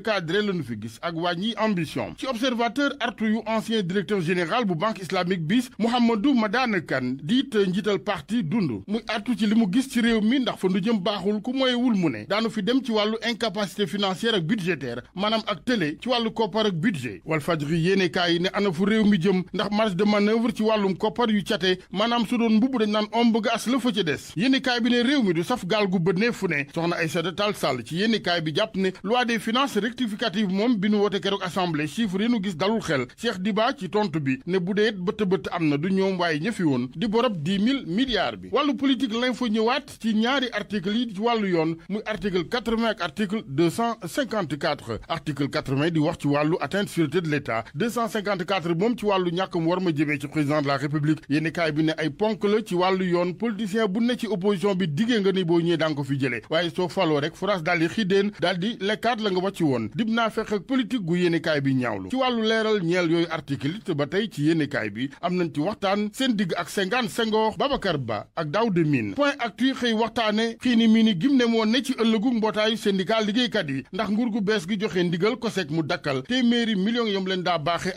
cadre lañu fi gis ak wàññi ambition ci observateur artu yu ancien directeur général bu banque islamique BIS Mouhamadou Madane Kane diit njiital parti dund muy artu ci li mu gis ci réew mi ndax fa nu jëm baaxul ku moywul mu ne daanu fi dem ci wàllu incapacité financière ak budgétaire maanaam ak télé ci wàllu koppar ak budget Walfadjri yéene kaay yi ne ana fu réew mi jëm ndax marge de manœuvre ci wàllum koppar yu cate maanaam su doon mbubb dañ naan omb ga as la fa ca des yéene kaay bi ne réew mi du saf gaal gu bënne fu ne soxna Aïssata Tall Sall ci yéene kaay bi jàpp ne loi des finances rectificative moom bi nu woote keroog assemblée chiffre yi nu gis dalul xel Cheikh Diba ci tontu bi ne bu dee bëtt am na du ñoom waaye ñëfi woon di borob 10 000 milliards bi wàllu politique l'info ñëwaat ci ñaari article yi ci wàllu yoon muy article 80 ak article 254 article 80 di wax ci wàllu atteinte sûreté de l'État 254 moom ci wàllu ñàkkam war ma jëmee ci président de la république yéeni kaay bi ne ay ponk la ci wàllu yoon politicien bu ne ci opposition bi diggée nga ni boo ñëwee danga ko fi jëlee waaye soo faloo rek France daal di xiddeen daal di lekkaat la nga wàcc woon dib naa fekk ak politique gu yéenekaay bi ñaawlu ci wàllu leeral ñeel yooyu article it ba tey ci yéenekaay bi am nañ ci waxtaan seen digg ak Senghane Senghor Babacar Ba ak Daouda Mine point actu xëy waxtaane xiini mii ni gim ne moo ne ci ëllëgu mbootaayu syndicat liggéeykat yi ndax nguur gu bees gi joxe ndigal COSEC mu dakkal téeméeri millions yom leen daa baaxe